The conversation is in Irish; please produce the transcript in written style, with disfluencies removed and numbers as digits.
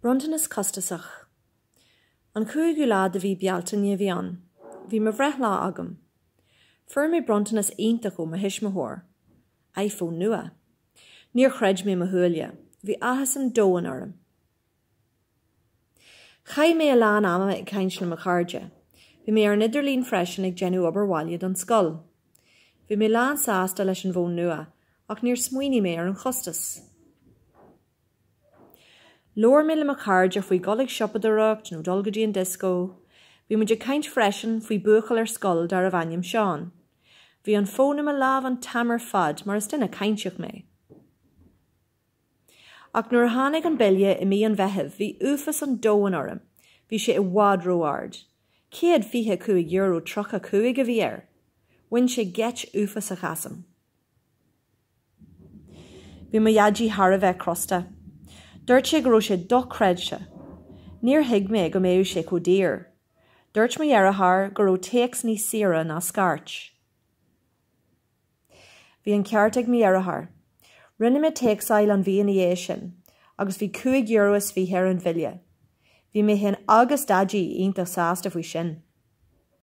Bronntanas costasach. An cúigiú lá de mhí Bealtaine a bhí ann. Bhí mo bhreithlá agam. Fuair mé bronntanas iontach ó mo thuismitheoir. iPhone nua. Níor chreid mé mo shúile. Bhí áthas an domhain orm. Chaith mé a lán ama ag caint le mo chairde. Bhí mé ar an idirlíon freisin ag déanamh obair bhaile don scoil. Bhí mé lán sásta leis an bhfón nua, ach níor smaoinigh mé ar an chostas. Labhair mé le mo chairde faoi dhul ag siopadóireacht nó dul go dtí an dioscó. Bhí muid ag caint freisin faoi buachaill ar scoil darbh ainm Seán. Bhí an fón i mo lámh an t-am ar fad mar is duine cainteach mé. Ach nuair a tháinig an bille i mí an Mheithimh bhí uafás an domhain orm, bhí sé i bhfad ró-ard. €125 35 a bhí air. Bhain sé geit uafásach asam. Bhí mo dhaidí thar a bheith crosta. Dúirt sé go raibh sé dochreidte. Níor thuig mé go mbeadh sé chomh daor. Dúirt mo dheartháir go raibh téacs níos saoire ná scairt. Bhí an ceart ag mo dheartháir. Rinne mé téacsáil an mhí ina dhiaidh sin agus bhí €5 is 20 ar an bhille. Bhí mé féin agus Daidí iontach sásta faoi sin.